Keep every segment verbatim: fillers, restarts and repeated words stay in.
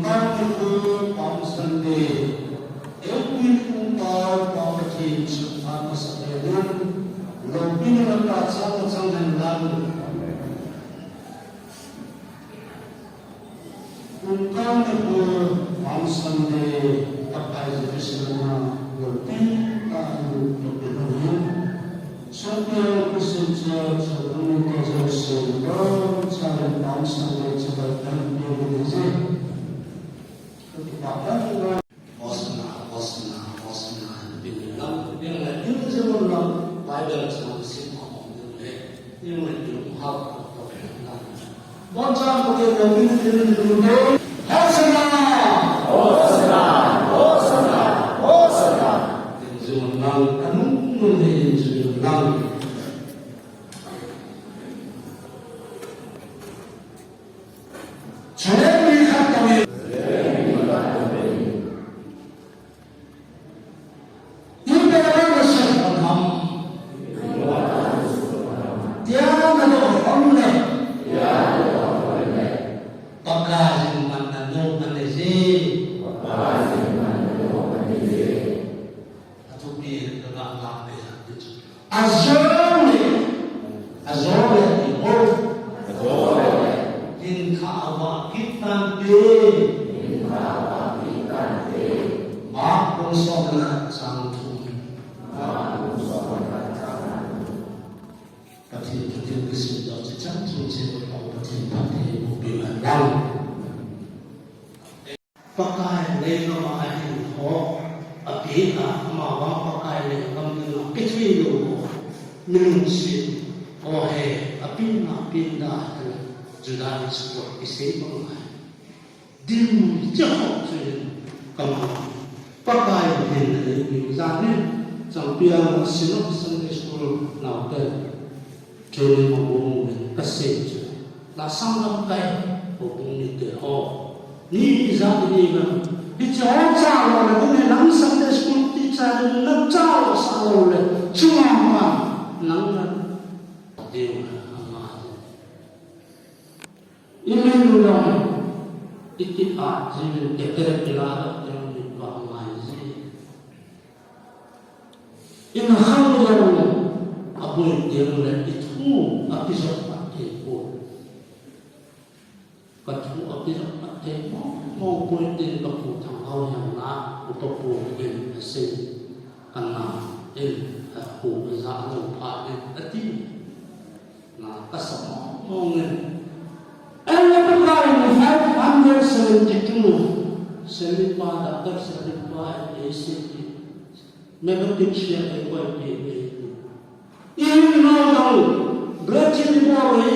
Palm Sunday, April kum pau, Pa Pathen chu phat masa hen, loupina lamkai chang chang hen lang. Kum kal nikho Palm Sunday, Pakai Jerusalem a loupi tah a lut lut hin. Songpia Christian Church, Songpia Church, Songpia Church, Palm Sunday, Church, Palm Sunday, Hosanna, Hosanna, Hosanna, Bible lam, Bible lam, Bible chang sim a hong ding le, Bible lam hal a to lam. Bon chang ko ke ko min min min min. Hosanna! Hosanna! Hosanna! Hosanna! Ding jun lang, anung nun ding jun lang. Chuleh mi khat tawin. Ipi a na sut ham? Tia na dong ham le. Pakaiyin man na dong man le si. Atupi na dong lang le. Ajole, ajole, iho. Ajole. Hin kha ava kitan te. Hin kha ava kitan te. Mark bung som le khat chang thum. Mark bung som le khat chang thum. Pathen, Pathen kisim ta chi chang thum che ko Pathen Pathen ko pe ma lang. Pakai leigam a ahin ho, api a, amavang Pakai leigam dinga pethei lou ho, minung sin, o he, api na, api na, tala, Judah Iscariot, kisei bang ngai. Din, che ho, che ho, kama. Pakai hin leigam, jani, champion, Synod Sunday School, naote. Training a bung in kasei chu. La sanglamkai, houbung mite ho. Ni ijat ni na. Hiche ho cha lou le, ni nang Sunday school teacher ni na cha lou sa lou le. Chunga ma, nang na. Deu na, ama. Imin lu dong. Iti a, jimin te tere pila da, te mi pa ma ji. Inkhang jong aboi teng le ithu akijot phat thei poi. Kathu akijot phat thei mong mong poi tin kapu Thanghao jong na upa pu in asei ana in apu aja lou phat in ati. Na kasa mong mong in. Ela pakai ni five hundred seventy-two. Selipa, Doctor Selipa, A C P. Magnetic field ei koi pi pi. Ihin nau nau, gravity bol hi,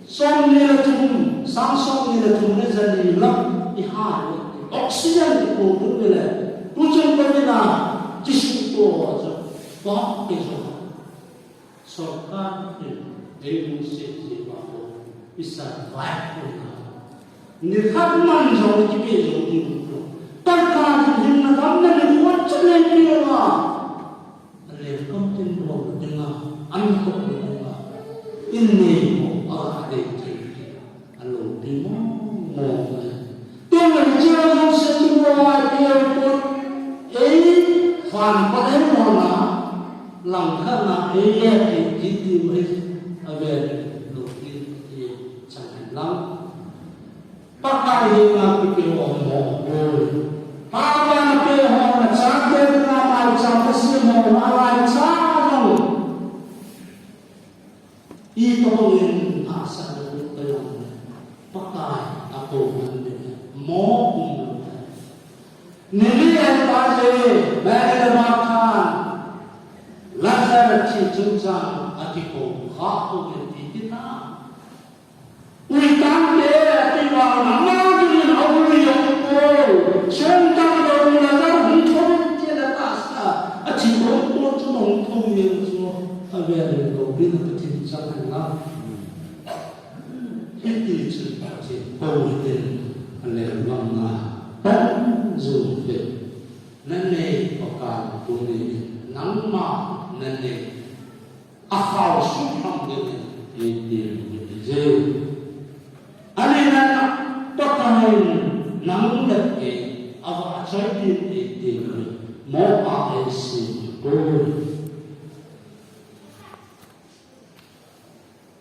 som ni le thum, sang som ni le thum le jani lang, iha le. Oxygen ipo tu le, tu chun ko ni na, kisu ko jo, ko ke jo. Sorkar in, ei lungset jeh uva bou, i survive lou na. Nikhat man jong kipe jong ding lou. Pakai in hinna damna nikho chu nei peh uva. Alengkam tin bol ding a, ankop ding a. In nei mo, a dei thei. Aloupi mong mong e. Tun hiche jong se tu mo a airport. Ei, fan pa le mo na. Langkhat na ei le ti ti ti mo e. Ave loupi ti chang hen lang. Pakai henga kipe ho mo. Pakai na pe ho na chate na mai chate se mo na lai cha mo. Itobang in hahsatna um tayongle, Pakai akou man ding ahi, mo um lou ahi. Nili an pa je, Mary le Martha, Lazar thi chungchang akikou kha uvin ti kit a. Ui tangte ati vang, ama dingin aui jong pou, chungchang lou Lazar hung thou ti la tahsa, athi lou pou chu hung thou jeng chu, avel in loupina Pathen chang hen lang. Hiti chun Pathen pou hitin, alenggamna pan jong hi. Nanei Pakai tuni nangma nanei. Akhao suhtham dingin eiti ding ahi. Ahile Pakai in Mo a ei si ko.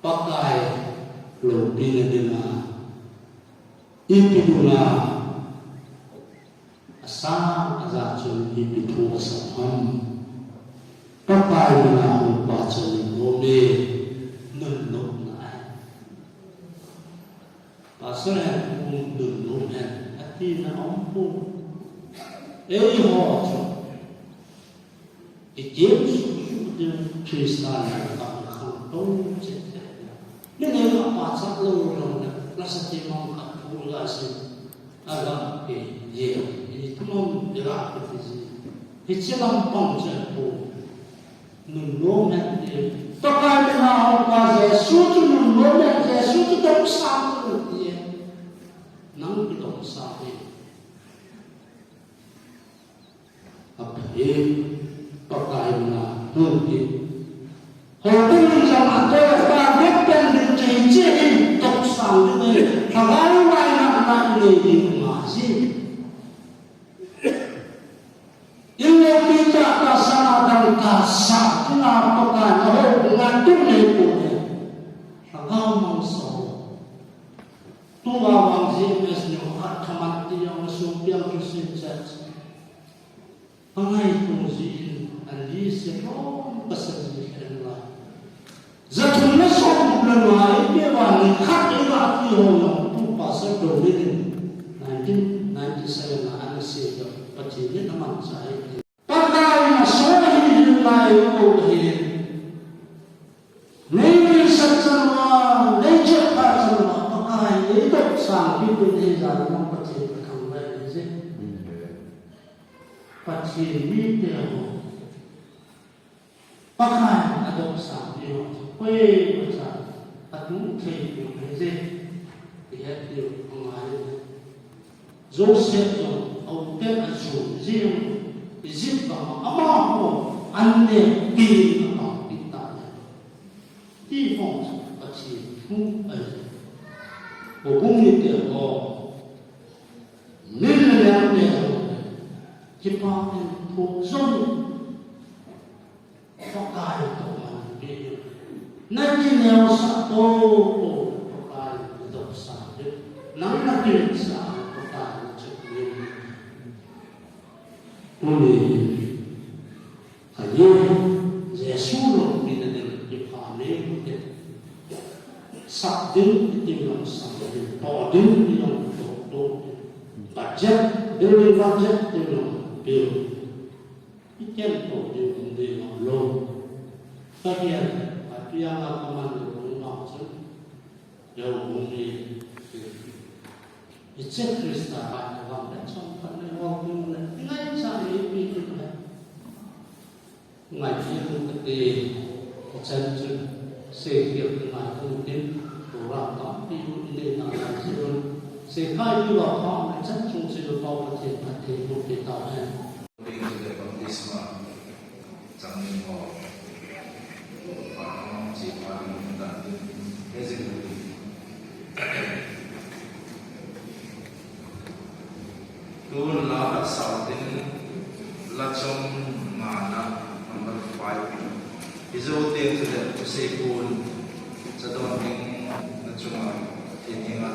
Pakai loupina dinga ipi dinga asang aja chun ipi thu asam ham. Pakai mina hung pa chun lome nun lom na ai. Pastor hen hung nun lom hen ati na om pu. Ei ho chu. Ikim susu ding Christa na ka khang to che. Ni ne ka pa cha lo lo na la sa ti mang ka pu la si. Aga ke ye. Ni tu mang de la ka ti ji. Hi che lam pang che pu. Nun lom hen ti. Pakai mina hung pa Jesu chu nun lom hen Jesu chu dong sa ti. Nang ki dong sa ti. Api, Pakai mina hung ti. Ho tung jong a to pa vet pen din chei chei in tok sang din nei. Thagai vai na na nei din ma ji. Ilo pi ta ta sa na dang ta sa, tina Pakai na ho nga tung nei ko ne. Thagai mang sa ho. Tunga vang G M S ni khat khamat ti jong a sung piang Christian Church. Angai tung ji in, ali se rom ka sa ji khen la. Za thum le som le nga i pe va ni khat i va ti ho jong tu pastor do ni. Nineteen ninety-seven na an se ka Pathen ni na man sa i. Pakai na so hi hin lai ko hi. Nei sat chanua, nei chep pha chanua, Pakai nei dop sang pi pi nei ja na Pathen ka thangvah in je. Pathen mite ho. Pakai adop sang pi ho. Koimacha atung thei pi nei je. Ihet diu angai. Joseph jong aute ajun jing, Egypt gam a amaho an neh pi in apang pi ta le. Ti hong chu Pathen thu ahi. Houbung mite ho, min le leng te ho, kipa in thu jong. Pakai toh man pi. Na kineosah to, Pakai na dopsah pi. Nang na kineosah Pakai na chep pi. Tuni, ahi, Jesu loupina ding kipha nei ute. Sap ding ti jong sap ding, toh ding ti jong toh, toh. Budget, building budget ti jong build. I ken to ding um ding um lou. Ka kian, a piang a ka man lou lou ma chun. Lou um ding. I che Christa a ka vang le chom ka le mo kum le. Ngai cha ni pi pi le. Ngai pi pi ka te. Ka chan chun. Se ki ka ngai kum tin. Program tampi u i le na ngai chun. Se kai pi va pa le chan chung se va pa ka te pa te ko te ta hen. Baptisma changning ho, pa hong chi pa ding dan tin, he jing u tin. Tun la khat sao tin, la chom nga na number five. Hi jou teng chule, Seipun, chadon ding na chunga, thil ding a